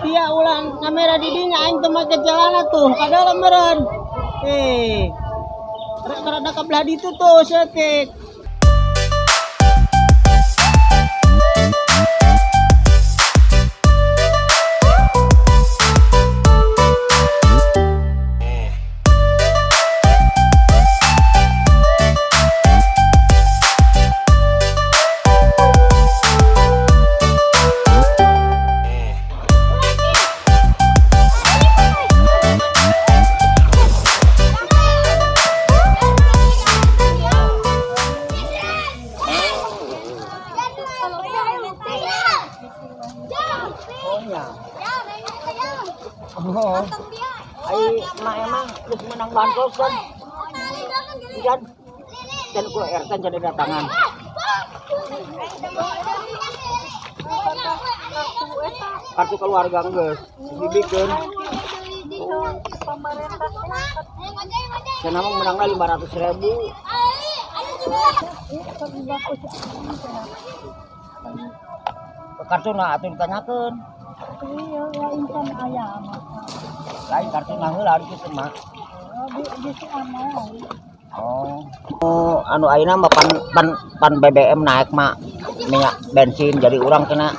Sia ulang kamera di dinya aing teu make celana tuh, ka dalam meureun. Eh. Rada ka belah ditu tuh setik. Oh nya. Oh. Ai mah emang geus menang bansos kan. Kan kan ku RT jadi datangan. Kartu keluarga geus dibikeun. Cenah mah menangna 500.000. Kartu na atuh ditanyakeun. Iya, lain kan aya mah. Lain kartu na heula ari kitu mah. Di si Among. Oh. Oh, anu ayeuna mah pan BBM naik mah minyak bensin jadi urang kena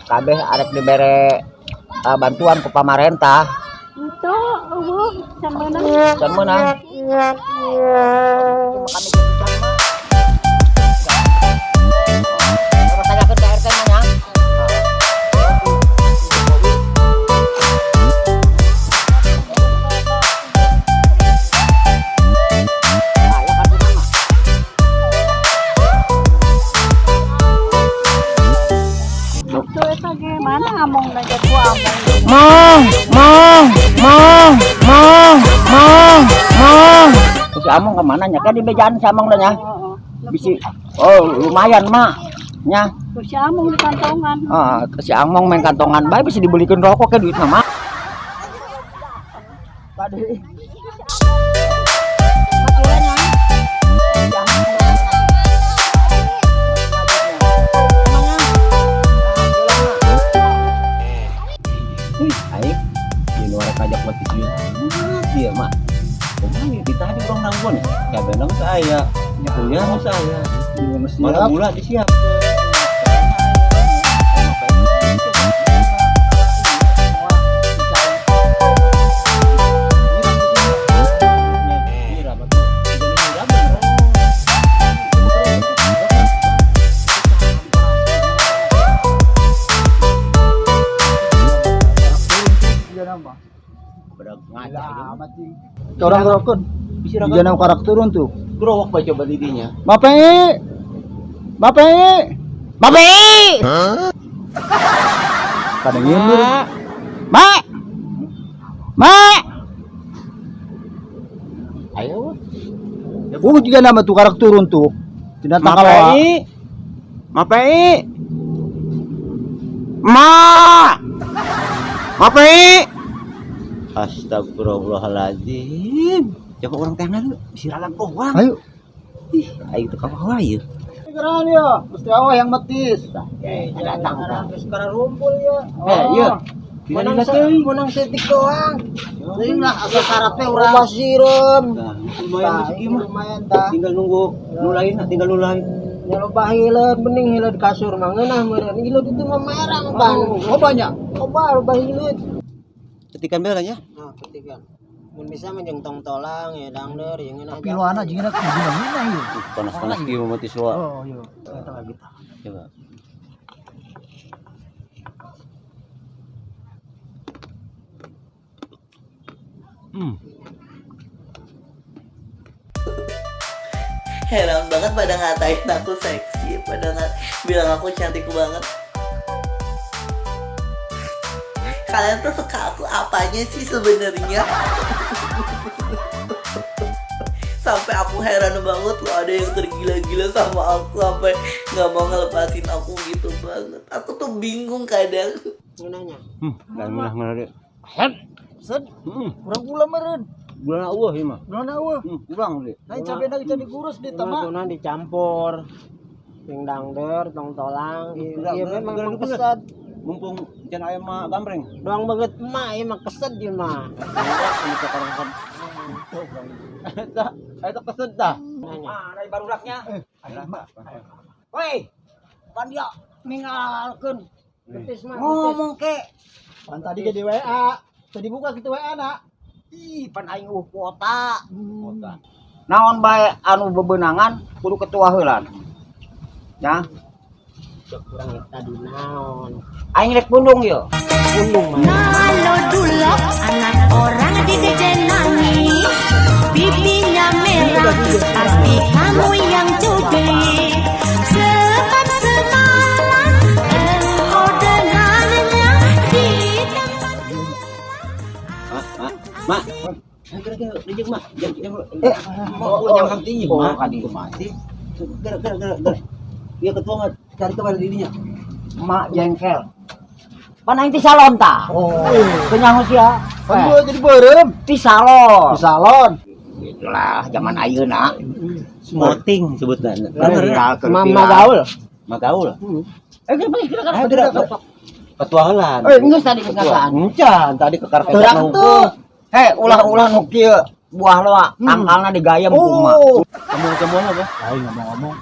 kabeh arek dibere bantuan ku pamarentah. Itu eueuh can meunang. Can meunang. Kami jadi can mah. Oh, tanyakeun ka RT mah nya. Aya kartuna mah. Itu eta ge mana among na ge ku among. Mong, mong, mong, mong, mong, mong. Si Among kemana nya? Kan di bejaan si Among dah nya. Heeh. Bisi, oh lumayan mak, nya. Ku si Among di kantongan. Ah, si Among main kantongan bae bisa dibelikan rokok ke duit mama. Tadi. Ih, aing di luar kajak mati kieu. Dia mah. Kumaha di tadi urang nangguan ya? Kabeh geus aya. Kuliah geus aya. Malah gula disiapkeun. Orang gerokon. Jangan karak turun tuh. Gerowok baca badidinya. Bapak, bapak, bapak. Kadang ini. Ma, ma. Ayo. Oh juga nama tuh karak turun tuh. Tidak tak kalah. Mapai. Ma. Mapai. Astagfirullahaladzim. Coba orang tengah dulu. Bisa ralang doang. Ayo. Ih, ayo itu kamu ayo. Geran ya, mesti awah yang metis. Datang. Sekarang rumpul ya. Eh, iya. Menang setik doang. Teuing lah asal syaratnya urang. Loba sireum. Nah, lumayan rezeki mah. Lumayan tah. Tinggal nunggu nu lain, tinggal nu lain. Ya loba hileud bening hileud kasur mah ngeunah meureun. Hileud itu mah merang pan. Oh banyak. Loba loba hileud. Ketikan bela nya. Nah, ketikan. Mun bisa mah jeung tong tolang ya dangdeur jeung ngeunah. Tapi lu anak jeung ngeunah ieu. Panas-panas kieu mah mati soa. Oh iya, eta lagi tah. Coba. Heran banget pada ngatain aku seksi, pada bilang aku cantik banget. Kalian tuh suka aku apanya sih sebenarnya? Sampai aku heran banget loh, ada yang tergila-gila sama aku sampai nggak mau ngelepasin aku gitu banget. Aku tuh bingung kadang. Ngeunahnya. Dan ngeunah deh. Sed, kurang gula meureun. Gula eueuh ieu mah. Gula eueuh. Kurang deh. Nah, cabe na can digurus di tama. Kunaon dicampur. Jeung dangdeur, tong tolang. Iya memang Geura pesat. Mumpung Can aya mah gambreng. Doang banget emak, ieu mah kesed ieu mah. Eta eta kesed tah. Ah, dari barudaknya. Woi, pan dia ninggalkeun. Betis mah. Ngomong ke. Pan tadi ge di WA. Tadi buka gitu WA na. Ih, pan aing eueuh kuota. Kuota. Naon bae anu bebenangan kudu ketua heula. Ya, Kurang eta di naon. Aing rek pundung yeuh. Pundung mah. Kalau dulok anak orang digejenangi, pipinya merah, pasti kamu yang cubit. Sebab semalam engkau dengannya di tempat Mak, mak, mak. Ayo gerak gerak lijik mak. Jam jam. Eh, mau jam tinggi oh, mak. kadi. Kumaha sih? Gerak gerak gerak gerak. Dia ketua mah cari kepada dirinya. Mak jengkel. Pan aing ti salon tah. Oh. Kenyaho sia. Pan gua jadi beureum. Ti salon. Di salon. Itulah zaman ayeuna. Sporting sebutnya. Viral keur Mama viral. gaul. Mak gaul. Eh, geus geus geus. Ayo gerak. Ketua heula. Eh, geus tadi geus ngasaan. Encan tadi ke karpet Terang tuh. Hei, ulah-ulah nu kieu buah loa tangkalna digayem ku emak. Oh. Kamu apa? Aing ngomong-ngomong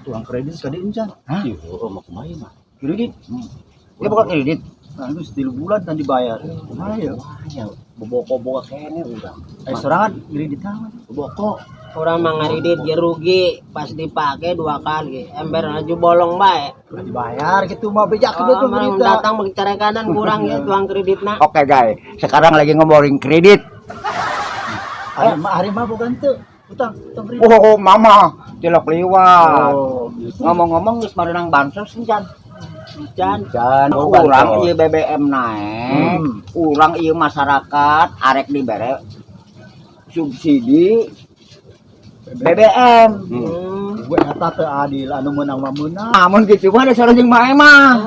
tukang kredit sekali encan. Hah? Iya, mau kumaha mah. Kredit. Dia bukan kredit. Nah, itu 3 bulan dan dibayar. Kumaha ya? Ya, boboko-boga kene urang. Eh, sorangan kredit naon? Boboko. Urang mah ngaridit ge rugi pas dipake 2 kali. Ember aju bolong bae. Udah dibayar gitu mah bejak gitu Oh, tuh mah berita. datang kanan kurang ya tuang kreditna. Oke, guys. Sekarang lagi ngomongin kredit. Hari mah bukan tuh. Utang, utang kredit. Oh, mama, tilok liwat. Oh. Ngomong-ngomong geus mareunang bansos encan. Can. Can, Urang ieu BBM naik, urang ieu masyarakat arek dibere subsidi BBM. Gue eta teu adil anu meunang mah meunang. Namun gitu mah da sareng jeung Mae mah.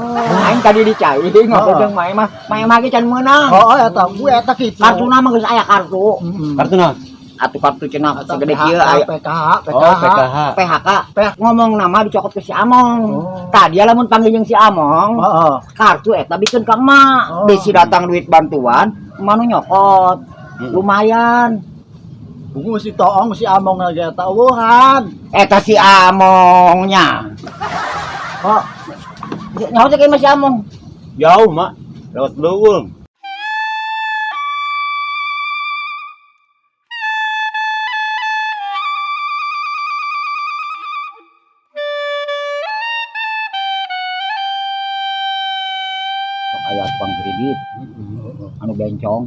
Aing tadi dicai ngobrol jeung Mae mah. Mae mah ge can meunang. Oh, eta gue eta kitu. Kartuna mah geus aya kartu. Kartu naon? Atuh kartu cenah Eta segede kieu aya PKH, PKH. Oh, PKH. PHK. Ngomong nama dicokot ke si Among. Oh. Tadi lamun panggil jeung si Among, Heeh. kartu eta bikin ka emak. Oh. Bisi datang duit bantuan, emak nu nyokot. Lumayan. Bungu si toong si Among lagi eta eueuhan. Eta si Amongnya. Oh. Nyaho teh mah si Among. Jauh, Mak. Lewat leuweung. Sok aya tukang kredit anu bencong.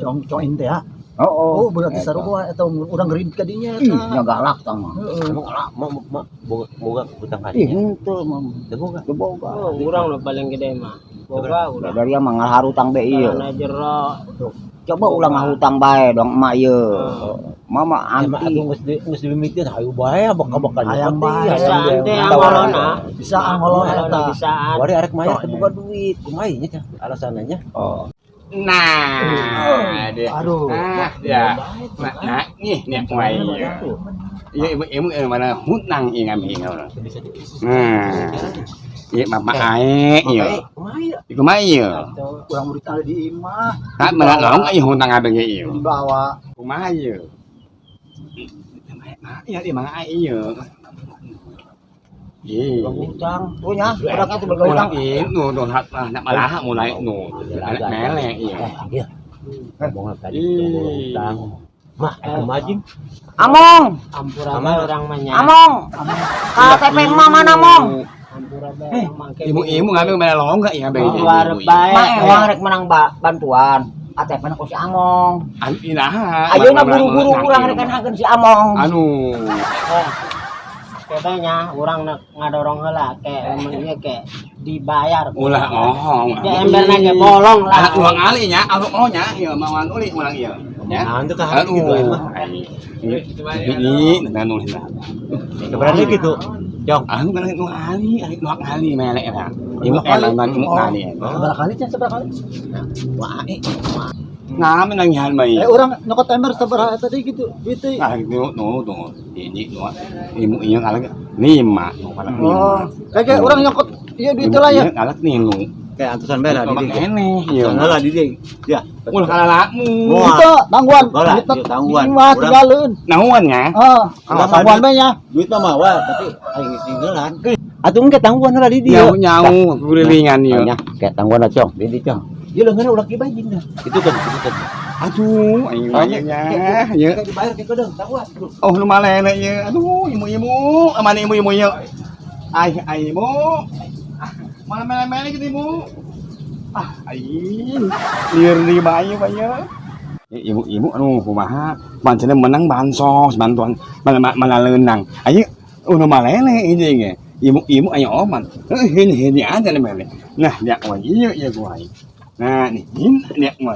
Cong cong teh ya. Oh, Oh, berarti sarua eta urang kredit ka dinya Ih, eta. nya galak tang mah. Heeh. Emang mak mak mak boga boga utang Ih, kadinya. henteu mah. Teu boga. Teu boga. Oh, urang nu paling gede mah. Boga urang. Dari yang mah ngalahar utang be ieu. Karena jero. Coba ulang ngahutang bae dong emak ieu. Mama Emang anti. atuh geus di geus dimimitian hayu bae baka-baka Hayang bae. Bisaan teh angolona. Bisa angolona eta. Bisaan. Wari arek mayar teu boga duit. Kumaha nya teh alasannya? Oh. Nah, dia. Aduh. Nah, dia. Nah, nah, nih, nih, kumaha ieu. Ieu ibu ibu mana hutang ieu ngami ieu. Nah. Ieu mama ae ieu. Kumaha ieu? Ieu kumaha ieu? Kurang murid ada di imah Tak mana long ieu hutang abeng ieu. dibawa. Kumaha ieu? Iya, di mana ae ieu? Ih. Hutang. Tuh nya, urang tuh boga hutang. Ulang ieu nu nu nak malah mulai nu. Anak melek ieu. Iya. Ngomong tadi boga utang. Mah, aku majing. Among, Ampura bae urang mah nya. Among. KTP emak mana, Mong? Ampura bae urang mah. Ibu-ibu ngambil mana long enggak ya abeng ieu. Warep bae. Mak ewang rek menang bantuan. KTP na ku si Among. Anu inaha. Ayeuna buru-buru urang rek nakeun si Among. Anu. Katanya urang nak ngadorong heula ke emang ieu ke dibayar. Ulah ngomong. Ya emberna ge bolong lah. Anak uang ali nya, anu oh nya, ieu mah uang uli ulang ieu. Ya. Nah, itu kah Aduh. gitu emang. Ini nah nulis lah. Keberani gitu. Jong. Anu kan nu ali, ali nu ali melek eta. Ieu elang kan nu ali. Seberapa kali can seberapa kali? Wah, eh. Nah, menangihan mah Eh ieu. urang nyokot ember sabaraha tadi gitu. Duit teh. Nah, nu nu nu ini nu imu ieu kalak lima, nu kalak lima. Oh, kayak urang nyokot ieu duit lah ya. Kalak nilu. Kayak antusan bae lah Loba di dieu. keneh ieu. Antusan lah di dieu. Ya. Ulah kalalakmu. Wah. Itu tangguhan. Bola, Duit iya, tangguhan. Wah, Urang- tinggalin. Naon nya? Ah, Urang tangguhan bae nya. Duit mah mawa tapi aing geus tinggalan. Atuh engke tangguhan lah di dieu. Nyau-nyau gulilingan ieu. Nya, kayak tangguhan lah cong, di dieu cong. Ieu leungeunna ulah kieu bajing dah. Itu kan, itu kan. Aduh, aing mah ieu nya. Ieu. Kayak dibayar kayak kodong, tangguhan. Oh, nu malene ieu. Aduh, imu-imu, amane imu-imu ieu. Ai, ai imu. Mana mele-mele gitu imu. Ah, aing. Lieur di bae bae. Ibu-ibu anu kumaha pancen menang bansos bantuan mana mana leunang. Ayo nu malele ini ge. Ibu-ibu ayo oman. Heuh hini hini aja nih mele. Nah, dia wah ieu ieu gua. Nah, nih hin dia wah.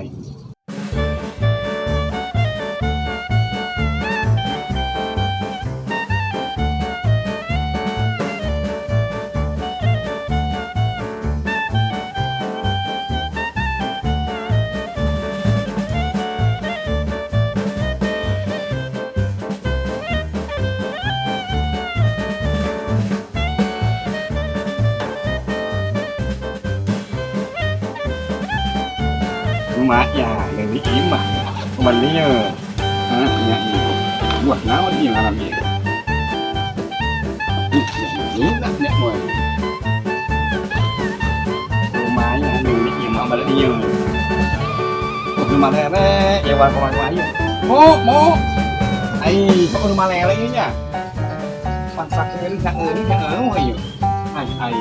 Mak ya, dari imah. Kuman dia. Ah, nya ieu. Buah naon ieu ngaran ieu? Ih, nya nya moy. Lumayan dari imah balik ieu. Oh, rumah lele, ya war kumaha ieu. Mo, mo. Ai, kok rumah lele ieu nya? Pan sakeun sakeun sakeun ieu. Ai, ai.